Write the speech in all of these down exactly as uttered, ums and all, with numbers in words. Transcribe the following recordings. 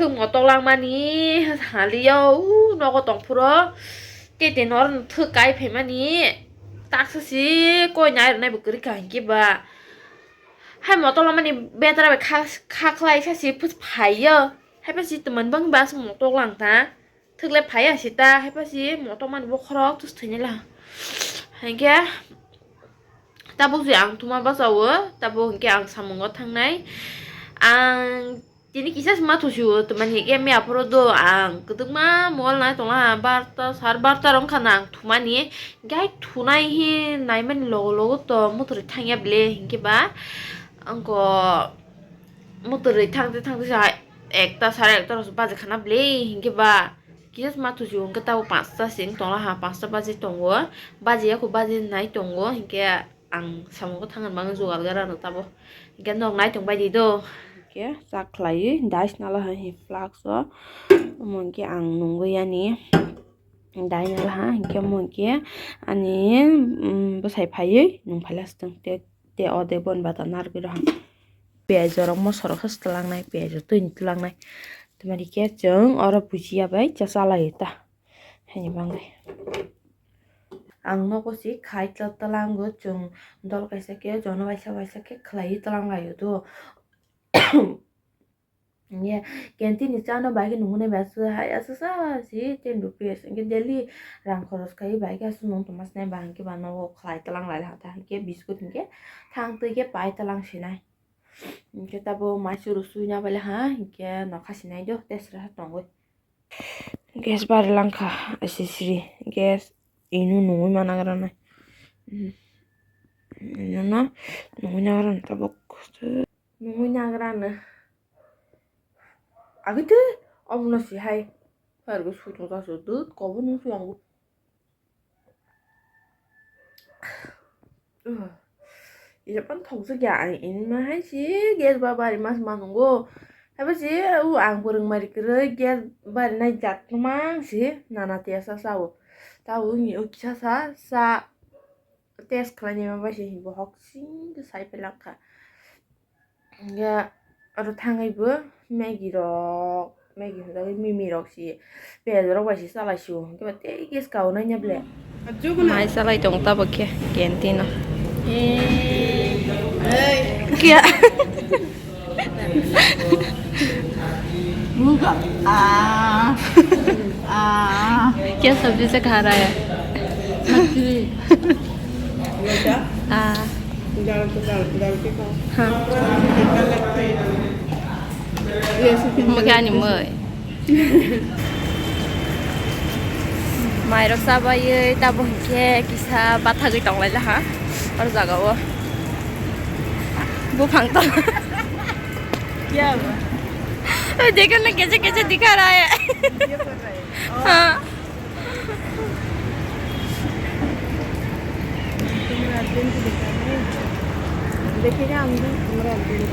Motok langmani haliyo, u nogo tongphuru tete nor thwk kai phaimani taksa si koi nai rwnai bo kwrwi kha hinkhe ba. Hai motok langmani betra bai kha, kha khlai sa si phaiyo. Hai pha si twmani bangwi ba aswk motok lang ta. Thwk le phaiya si ta, hai pha si motok mani bokhorok tus thwinai la. Hinkhe tabuk je ang thuma bachawo, tabuk hinkhe ang samungo thangnai. Ang tini kisa se ma thusiwo, twmani hinkhe mia phuru do ang kwdwkma mobile nai tongla, barta, sar barta rok wngkha na ang thumani. Hinkhe hai thunai hi naimani logo logo to muthurwi thangya ble hinkhe ba. Angko muthurwi thangtwi thangtwi sa ekta sare ekta rok baje khana ble hinkhe ba. Kisa ma thusi hwnkhe tabuk panchta se wng tongla ha, panchta baji tongo, baji yakho baji nai tongo, hinkhe ang samungo thangna bagwi jugal gara no tabuk, hinkhe nok nai tong bai di do. Hinkhe chak khlaiwi dais nala hai flask o, omo hinkhe ang nungwi yani dai nala ha, hinkhe omo hinkhe ani, um, bwsai phaiwi nung phaila swtwng te, te o de bon bata narwgwi rw ha. Piyaj rok moso rok se twlangnai, piyaj rok twini twlangnai. Tamari khe chwng oro bujiya bai cha chalai ta. Haini bagwi. Ang nogo si khai tla-, tlango chwng dol kaisa khe jono waisa waisa khe khlaiwi tlang laio do. Ye canteen ni chano bai khe nungo nai bai aswk hai aswk sa si ten rupees. Hinkhe daily rang khoros khai bai khe aswk nung tongma sinai ba hinkhe ba nogo khlai tlang lai ha ta hinkhe biscuit hinkhe thang twi khe pai tlang sinai. Hinkhe tabuk mai chwrwk sui na bai le ha, hinkhe nokha sinai do, tesra ha tongwi. Gas bari langkha, asisiri. Gas ino nungwi ma nagra nai. Hmm. Ino no nungwi nagra nai tabuk. Nungwi nagra no. Agwi twi omono si hai. Phairgo sui tong jasu dut kobo nung sui ang. Ih, ira pan thok jagya ang ini ma hai si gas ba bari mas ma nungo. Hai ba si u ang bwrwng mari kwrwi gas bari nai jak mang si nana tesa sao. Tao wngni o kisa sa sa test khlainai ma bai se bohok sing sai phailak kha. Hinkhe oro thangwi bo Maggie rok, Maggie hwnjagwi mimi rok si piyaj rok bai si chalai sio, hinkhe ba tei gas kaui nai nya ble. Mai chalai tong tabuk khe canteen o. Kya? Kya sabji se kha raha hai? Machli. Ah. Dal, dal, dal ke khao. Ha. Ye se mukhe ani moi. Mairok chabaiwi tabuk hinkhe kisa bathagwi tonglaila ha. Oro jagao. Buphang tong. Kya ba? Dekho na, kaise kaise dikha raha hai. Ye kar raha hai. Ha. तुम्हारा अर्जेंट दिखा रहे हैं। देखेगा हम भी तुम्हारा urgent.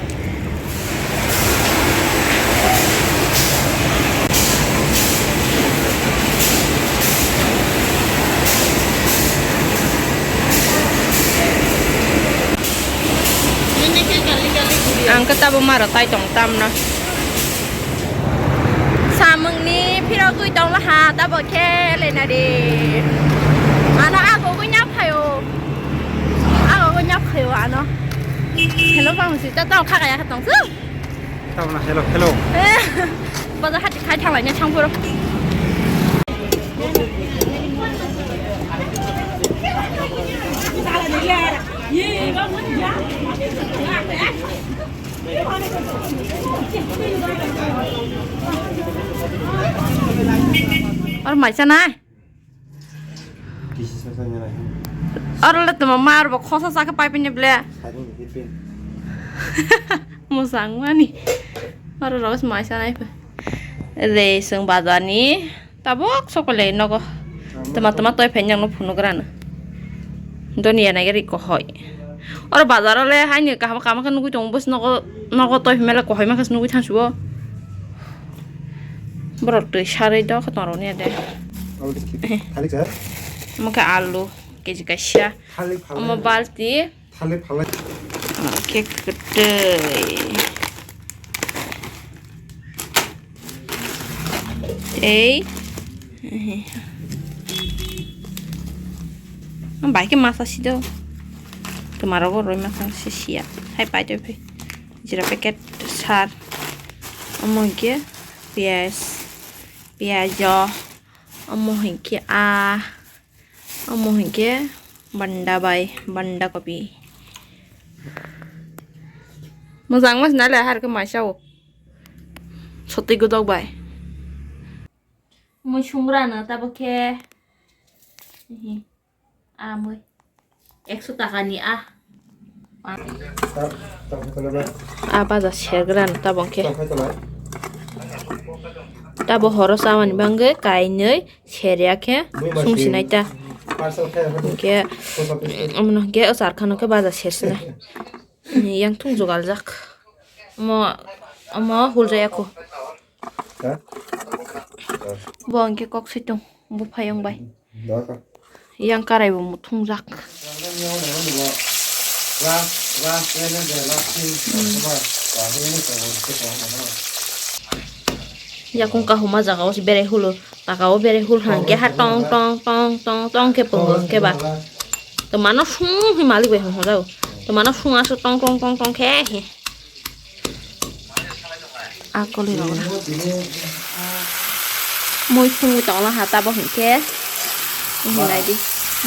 Ang khe tabuk maro tai tong tamno. Samungni phirogwi tongla ha, tabuk khe lena di. Ano agogwi nya phaio. Agogwi nya phaio ano. Hello, bang si ta tong kha kaya kha tong su. Tabna hello, hello. Baza hati khai thalai nya thang phuru. Or mai chanai. Kisi sa sa nai. Or le tuma mar bo khosa sa khe pai pin ble. Sari ni pin. Mo sang mani. Or ros mai chanai. Re sung bazani. Tabuk sokole nogo. Tama tama toi phen yang no phunu grana. Doni ya nai ri ko hoi. Oro bazar le hai ni kaham kaham khe nugui tongo bus nogo nogo toi mela ko hoi ma khe nugui thansuo. Borok twi sarui do khe tong roni ade. Thalik sir. Mokhe alu keji kaisa. Thalik phalai. Omo balti. Thalik phalai. Oke, kwtwi. Ei. Bai khe masa sido. Twmarogo roi masa si siya. Hai pai toi phai. Jira packet sar. Omo hinkhe piyaj. Piyajo. Omo hinkhe a. Omo hinkhe banda bai. Banda kopi. Mojang mas nale har khe maisa o. Sotwi godok bai. Mui sungrano tabo khe. Hi. A mui. Ekso taka ni a. A baja sergrano tabo khe. Tabo horo chamani bangwi kainwi serya khe sungsinai ta. Hinkhe, omono hinkhe o charkhano khe baja sersinai. Yang thung jugaljak. Omo, omo huljaya kho. Bo hinkhe kok swi tong, buphayung bai. Yang karai bo muthungjak. Yakung kahuma jaga o se berai hulo, taka o berai hul hang khe ha tong tong tong tong tong khe pungo hwnkhe ba. Twmano sung hi malik bai hwnjao. Twmano sung aso tong tong tong tong khe hi. A koli rok na. Mui sungwi tongla ha tabo hinkhe. Hinai di.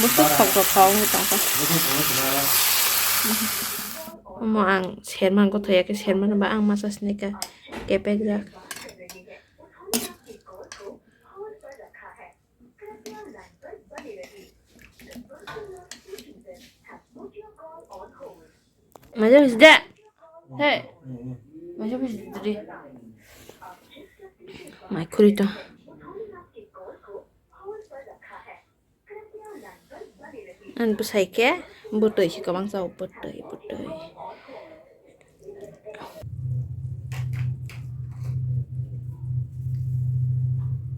Busuk thok rok thok wngwi tongkha. Omo ang serman kothoya khe serman ba ang masa sinika kepek jak. Maja bisi de. Hey. Maja bisi dri. Mai khuri to. Ang bwsai khe bwtwi se kwbang chao, bwtwi, bwtwi.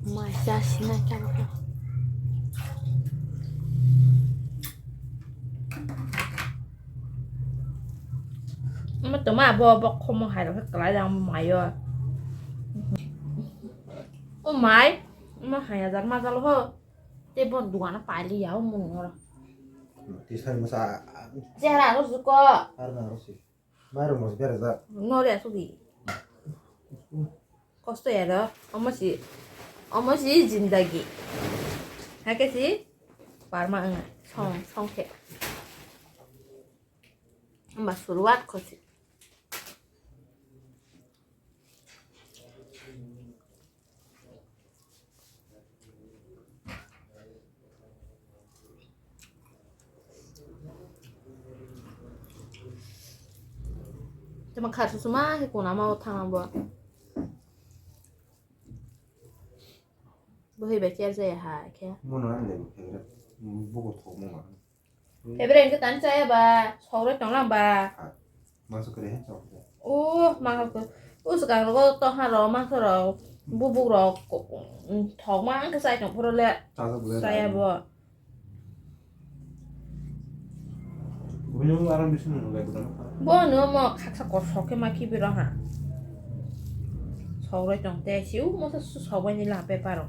Mai cha sina cha. Omo twma bo, bo khomo hai rok khe kwlai jang maio. O mai, omo hai hajar ma jalo ho. Tei bo dogano pailiya o mung oro. Tisani masa. Chehra aro suko. Arna aro si. Mai rok mos berajak. Nori asuk di. Kosto ya do. Omo si. Omo si jindagi. Hakhe si. Parma wngnai. Song, song khe. Hamba suruat kho si. Tama khar susuma khe kona ma o thang bo. Bo hei bai cher jaya ha khe. Mono ang le bo khe. Bo ko thok mo ma. Ebre engke tani chaya ba, sogre tonglang ba. Mangso kere he chok. Oh, mangso ko. Us gang rogo to ha ro, mangso ro, bubuk ro, thok ma engke sai tong puro le. Chaya bo. Bini ulo aram bisin nung lai kuda. Bo no mo khaksa kosok ke ma kibi ro ha. Sogre tong te siu mo sa sogre ni la pe paro.